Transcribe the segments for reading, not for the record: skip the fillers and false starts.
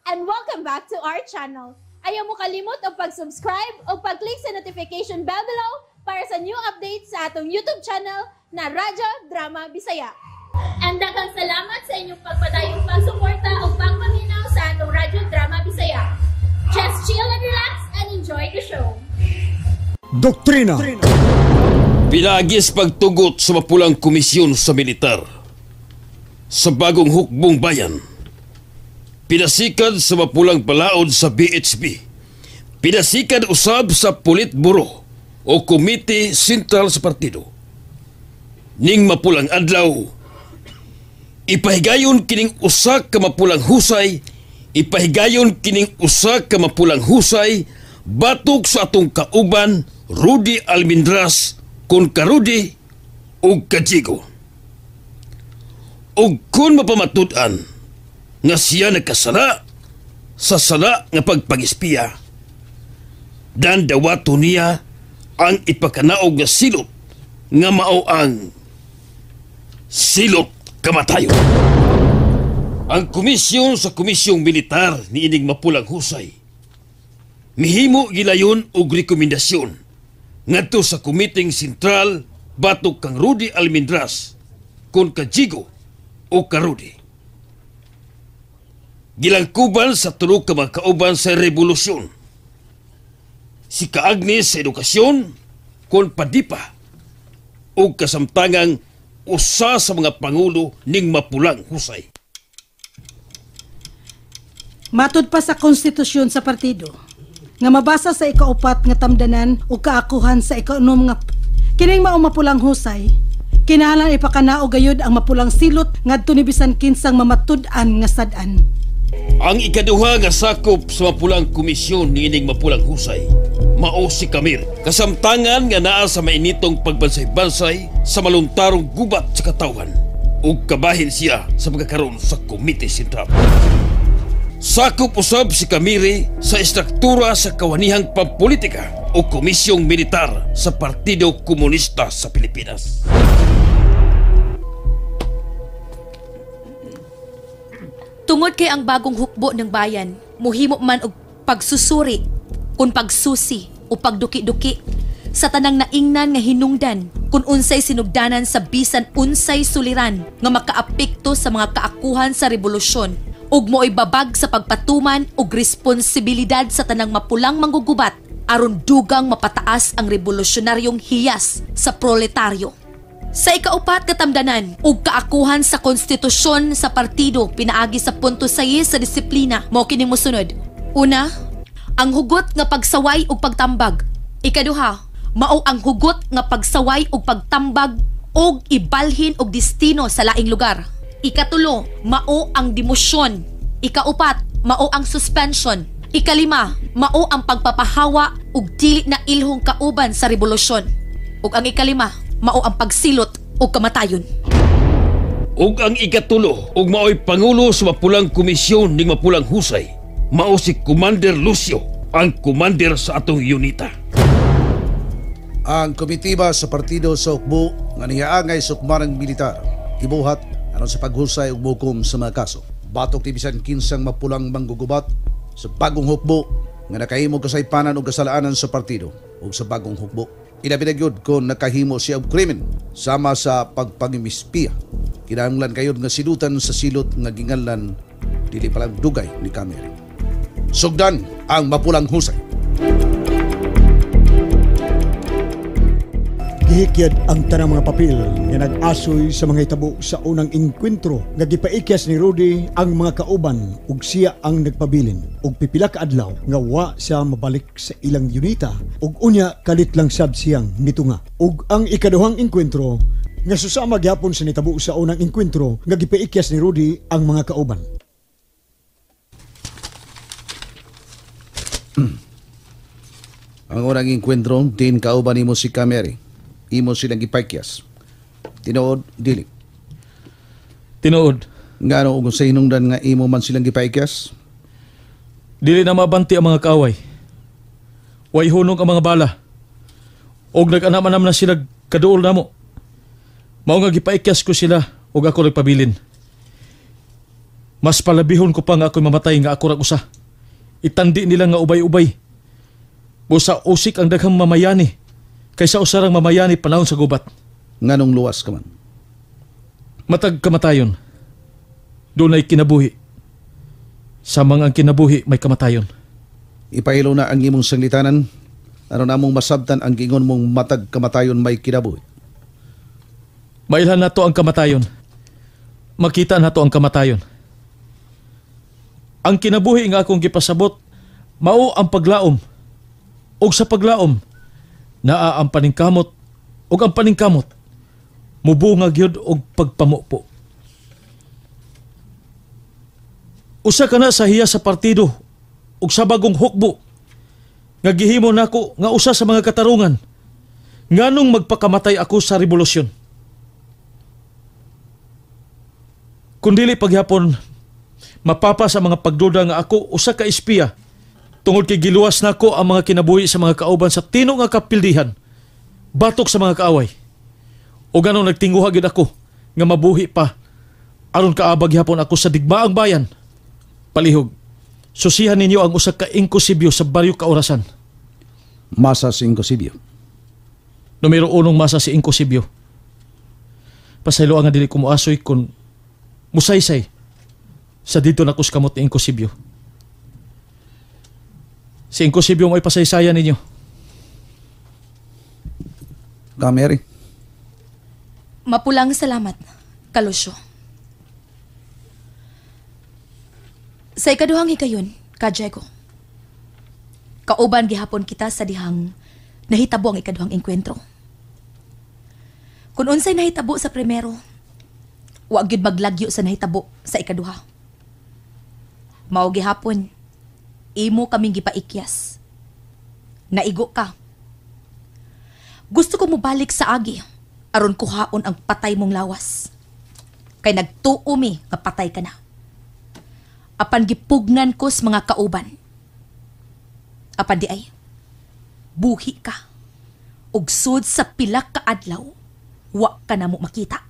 And welcome back to our channel. Ayaw mo kalimot og pag-subscribe o pag-click sa notification bell below para sa new updates sa atong YouTube channel na Radyo Drama Bisaya. And daghang salamat sa inyong pagpadayong pagsuporta o pagpaminaw sa atong Radyo Drama Bisaya. Just chill and relax and enjoy the show. Doktrina. Pinagis pagtugot sa mapulang komisyon sa militar. Sa bagong hukbong bayan. Pinasikad sa mapulang balaod sa BHP. Pinasikad usab sa Politburo o Komite Sentral sa Partido. Ning mapulang adlaw, ipahigayon kining usa ka mapulang husay, ipahigayon kining usa ka mapulang husay batok sa atong kauban Rudy Almendras kun karudi ug kajigo. Ug kun mapamatud-an nga siya nagkasala sa sala nga pagpangispiya, dan dawato niya ang ipakanaog nga silot nga mao ang silot kamatayon. Ang komisyon sa komisyong militar niining mapulang husay mihimo gilayon og rekomendasyon ngadto sa Komiteng Sentral batok kang Rudy Almendras kun kajigo o karudi. Gilangkuban sa tulo ka mga kauban sa revolusyon. Si Kaagnes sa edukasyon kun padipa og kasamtangang usa sa mga pangulo ning mapulang husay. Matud pa sa konstitusyon sa partido nga mabasa sa ikaupat nga tamdanan o kaakuhan sa ikaunom nga kining mao mapulang husay, kinahanglan ipakanaog gayud ang mapulang silot ngadto ni bisan kinsang mamatud-an nga sad-an. Ang ikaduha nga sakop sa mapulang komisyon niining mapulang husay mao si Kamir, kasamtangan nga naa sa mainitong pagbansay-bansay sa maluntarong gubat sa katawhan ug kabahin siya sa pagkakaroon sa Komite Sentral. Sakop usab si Kamiri sa istruktura sa kawanihang pampolitika o komisyong militar sa Partido Komunista sa Pilipinas. Tungod kay ang bagong hukbo ng bayan, muhimo man og pagsusuri, kun pagsusi o pagduki-duki sa tanang naingnan nga hinungdan kun unsay sinugdanan sa bisan unsay suliran nga makaapekto sa mga kaakuhan sa rebolusyon ug mo'y babag sa pagpatuman og responsibilidad sa tanang mapulang manggugubat aron dugang mapataas ang revolusyonaryong hiyas sa proletaryo. Sa ikaupat katamdanan ug kaakuhan sa konstitusyon sa partido pinaagi sa punto 6 sa disiplina mao kini mosunod. Una, ang hugot nga pagsaway ug pagtambag. Ikaduha, mao ang hugot nga pagsaway ug pagtambag og ibalhin og destino sa laing lugar. Ikatulo, mao ang demosyon. Ikaupat, mao ang suspension. Ikalima, mao ang pagpapahawa ug dili na ilhong kauban sa revolusyon. Ug ang ikalima, mao ang pagsilot ug kamatayon. Ug ang ikatulo, ug mao'y pangulo sa mapulang komisyon ning mapulang husay, mao si Commander Lucio, ang commander sa atong unita. Ang komitiba sa partido sa Hukbo nga niyaangay sukmarang militar, ibuhat aron sa paghusay ug mukom sa mga kaso. Batok ti bisan kinsang mapulang manggugubat sa bagong hukbo nga nakahimo kasaypanan og kasalaanan sa partido ug sa bagong hukbo. Ilabi na gyud kung nakahimo siya og krimen sama sa pagpangimispiya. Kinahanglan kayod nga silutan sa silot nga ginganlan dili pa lang dugay ni Kameri. Sugdan ang mapulang husay. Gihikyad ang tanang mga papel nga nag-asoy sa mga hitabo sa unang engkwentro nga gipaikyas ni Rudy ang mga kauban ug siya ang nagpabilin ug pipila ka adlaw nga wa siya mabalik sa ilang unita ug unya kalit lang sab siyang mitunga. Ug ang ikaduhang engkwentro nga susama gyapon sa nitabo sa unang engkwentro nga gipaikyas ni Rudy ang mga kauban. Ang unang engkwentro din kauban nimo si Kameri. Imo silang gipaikyas. Tinuod, dili. Tinuod. Ngano og sa hinungdan nga imo man silang gipaikyas? Dili na mabanti ang mga kaaway. Way hunog ang mga bala. Og nag-anam-anam na sila kaduol namo. Mao nga gipaikyas ko sila og ako nagpabilin. Mas palabihon ko pa nga ako'y mamatay nga ako rag usa. Itandi nila nga ubay-ubay. Busa usik ang daghang mamayani kaysa usarang mamayani panahon sa gubat. Nganong luwas ka man? Matag kamatayon, dunay kinabuhi. Samang ang kinabuhi may kamatayon. Ipahilo na ang imong sanglitanan aron among masabtan ang giingon mong matag kamatayon may kinabuhi. Mailhan nato ang kamatayon. Makita nato ang kamatayon. Ang kinabuhi nga akong gipasabot mao ang paglaom. Ug sa paglaom naa ang paningkamot ug ang paningkamot mubunga gyud og pagpamupo. Usa ka na sa hiya sa partido ug sa bagong hukbo nga gihimo nako nga usa sa mga katarungan nganong magpakamatay ako sa revolusyon. Kun dili paghapon mapapa sa mga pagduda nga ako usa ka espiya tungod kay giluwas nako ang mga kinabuhi sa mga kauban sa tino nga kapildihan batok sa mga kaaway. O ganong nagtinguha gyud ako nga mabuhi pa aron kaabag gihapon ako sa digmaang bayan. Palihog, susihan ninyo ang usa ka inklusibyo sa baryo Kaorasan. Masa si Inklusibyo. Numero unong masa si Inklusibyo. Pasaylo nga dili ko moasoy kun musaysay sa dito na kuskamot ni Inklusibyo. Si Inklusibyo mo'y pasaysayan ninyo. Kameri. Mapulang salamat, Kalusyo. Sa ikaduhang higayon, ka Diego, kauban gihapon kita sa dihang nahitabo ang ikaduhang engkwentro. Kung unsay nahitabo sa primero, wa gyud maglagyo sa nahitabo sa ikaduha. Mao gihapon, imo kaming gipaikyas. Naigo ka. Gusto ko mobalik sa agi aron kuhaon ang patay mong lawas. Kay nagtuo mi nga patay ka na. Apan gipugnan ko sa mga kauban. Apan di ay, buhi ka. Ugsod sa pila ka adlaw, wa ka na mo makita.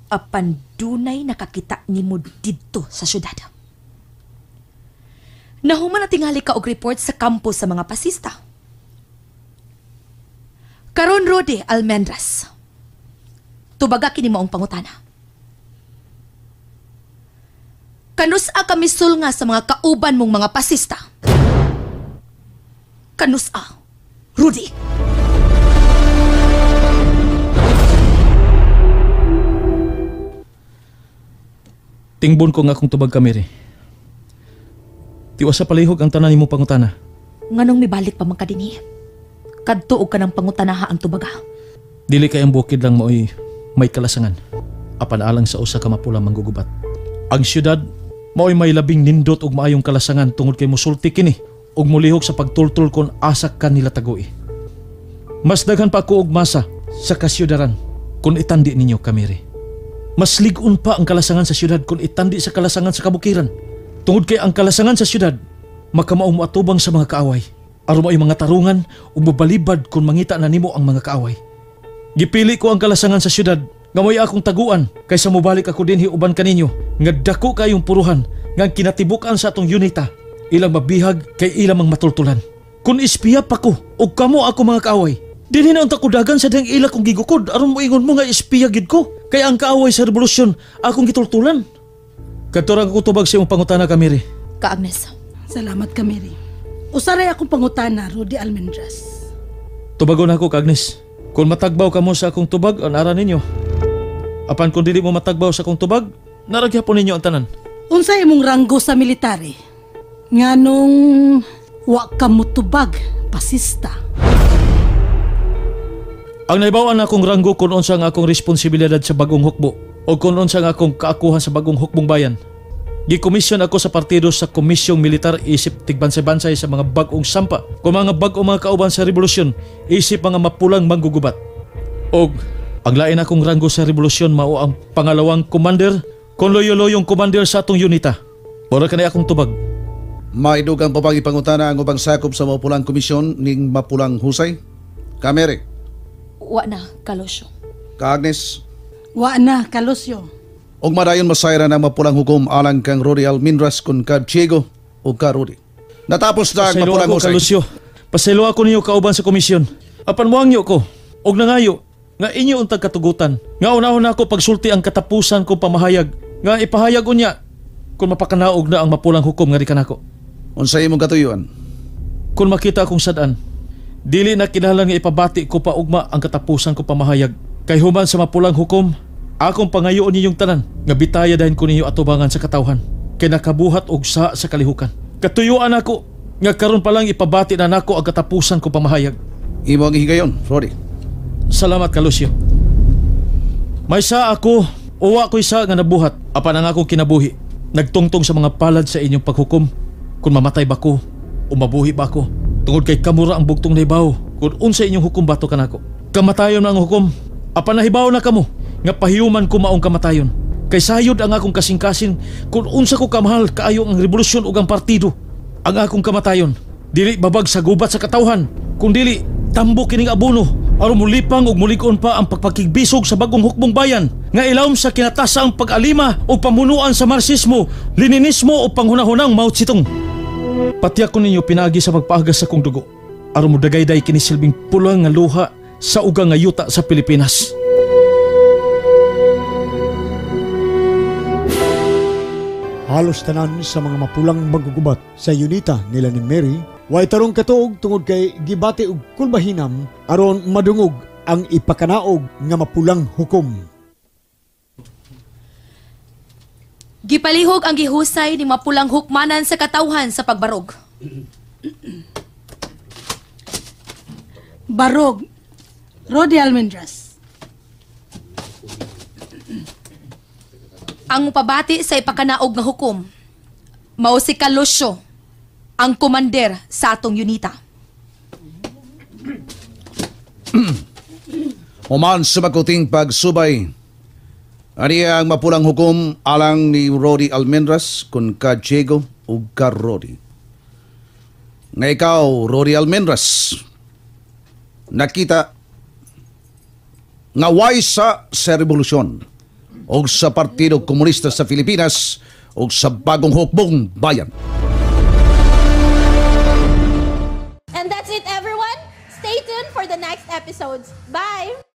Apan dunay nakakita nimo didto sa syudad. Nahuman na tingali ka og report sa kampo sa mga pasista. Karon Rudy Almendras, tubaga kini maong pangutana. Kanus-a kamisul nga sa mga kauban mong mga pasista? Kanus-a, Rudy? Tingbon ko nga akong tubag kameri. Tiwa sa palihog ang tanan nimo pangutana. Nganong mibalik pa man ka dinhi? Kadto og kanang pangutanaha ang tubaga. Dili kay ang bukid lang maoy may kalasangan. Apan alang sa usa ka mapula manggugubat. Ang syudad maoy may labing nindot og maayong kalasangan tungod kay musulti kini og mulihok sa pagtultol kon asa ka nila tagui. Mas daghan pa ako og masa sa kasyudaran kon itandi ninyo kameri. Mas lig-on pa ang kalasangan sa syudad kon itandi sa kalasangan sa kabukiran. Tungod kay ang kalasangan sa syudad makamaong moatubang sa mga kaaway. Aron maoy mga tarungan ug mobalibad kon mangita na nimo ang mga kaaway. Gipili ko ang kalasangan sa syudad nga mo'y akong taguan kaysa mobalik ako dinhi uban kaninyo nga dako kayong puruhan nga ang kinatibuk-an sa atong unita ilang mabihag kay ilang mang matultulan. Kun espiya pa ko og kamo ako mga kaaway, dinhi na unta ko dagan sa dihang ila kong gigukod aron moingon mo nga espiya gid ko kay ang kaaway sa revolusyon akong gitultulan. Kadto ra ako tubag sa imong pangutana, Kamiri. Ka Agnes. Salamat, Kamiri. Usaray akong pangutana, Rudy Almendras. Tubagon ako, Ka Agnes. Kung matagbaw ka mo sa akong tubag, ang ara ninyo. Apan kung dili mo matagbaw sa akong tubag, naragyapon ninyo ang tanan. Unsa imong ranggo sa military? Nganong wa ka mutubag, pasista. Ang naibaw-an akong ranggo kung unsa ang akong responsibilidad sa bagong hukbo o kung unsa ang akong kaakuhan sa bagong hukbong bayan. Gikomisyon ako sa partido sa Komisyong Militar isip tigbansay-bansay sa mga bag-ong sampa kung mga bag-ong mga kauban sa revolusyon isip mga mapulang manggugubat. Og ang lain akong ranggo sa revolusyon mao ang pangalawang commander kung loyo-loyong commander sa atong unita. Mura kanay akong tubag. Maidugang pa bang ipangutana ang ubang sakop sa mapulang komisyon ning mapulang husay? Kamere. Wa na, Kalosyo. Ka Agnes. Wa na, Kalosyo. Ug madayon masayran ang mapulang hukom alang kang Rudy Almendras kun ka Diego o ka Rudy. Natapos na ang Pasaylo mapulang ako, husay. Kalusyo. Pasaylo ako ninyo kauban sa komisyon. Apan muangyo ko, og nangayo, nga inyo untag katugutan. Nga unahon ako pagsulti ang katapusan kong pamahayag. Nga ipahayag unya kung mapakanaog na ang mapulang hukom nga di kanako. Unsa imong katuyuan? Kung makita akong sad-an, dili na kinahanglan nga ipabati ko pa ugma ang katapusan ko pamahayag. Kay human sa mapulang hukom, akong pangayoon ninyong tanan nga bitaya dahin ko ninyo atubangan sa katawhan. Kay nakabuhat og sa kalihukan. Katuyuan ako nga karon pa lang ipabati na nako ang katapusan ko pamahayag. Imo ang higayon, Rudy. Salamat ka, Lucio. May sa ako, uwa ko'y sa nga nabuhat, apan ang akong kinabuhi. Nagtungtong sa mga palad sa inyong paghukom. Kung mamatay ba ko, o mabuhi ba ako? Tungod kay kamura ang bugtong nahibaw, kung unsa inyong hukom bato kanako. Kamatayon na ang hukom, apan nahibaw na kamo, nga pahiyuman ko maong kamatayon. Kay sayod ang akong kasing-kasing, kung unsa ko kamahal kaayo ang revolusyon ug ang partido. Ang akong kamatayon, dili babag sa gubat sa katawhan, kung dili tambo kining abono, aron mulipang ug mulig-on pa ang pagpakigbisog sa bagong hukbong bayan, nga ilawom sa kinatasang pag-alima o pamunuan sa Marxismo, Leninismo o panghunahunang Mao Zedong. Pati ako ninyo pinagi sa pagpaagas sa kong dugo, aron modagayday kini silbing pula nga luha sa ugang nga yuta sa Pilipinas. Halos tanan sa mga mapulang maggugubat sa UNITA nila ni Mary, way tarong katuog tungod kay gibati og kulbahinam aron madungog ang ipakanaog nga mapulang hukom. Gipalihog ang gihusay ni mapulang hukmanan sa katawhan sa pagbarog. Barog, Rody Almendras. Ang mupabati sa ipakanaog nga hukom, mao si Kalusyo, ang komander sa atong UNITA. Human sa makuting pagsubay, aniya ang mapulang hukom alang ni Rudy Almendras kun ka Diego ug ka Rudy. Nga ikaw, Rudy Almendras, nakita nga way sa revolusyon o sa Partido Komunista sa Pilipinas o sa bagong hukbong bayan. And that's it, everyone. Stay tuned for the next episodes. Bye!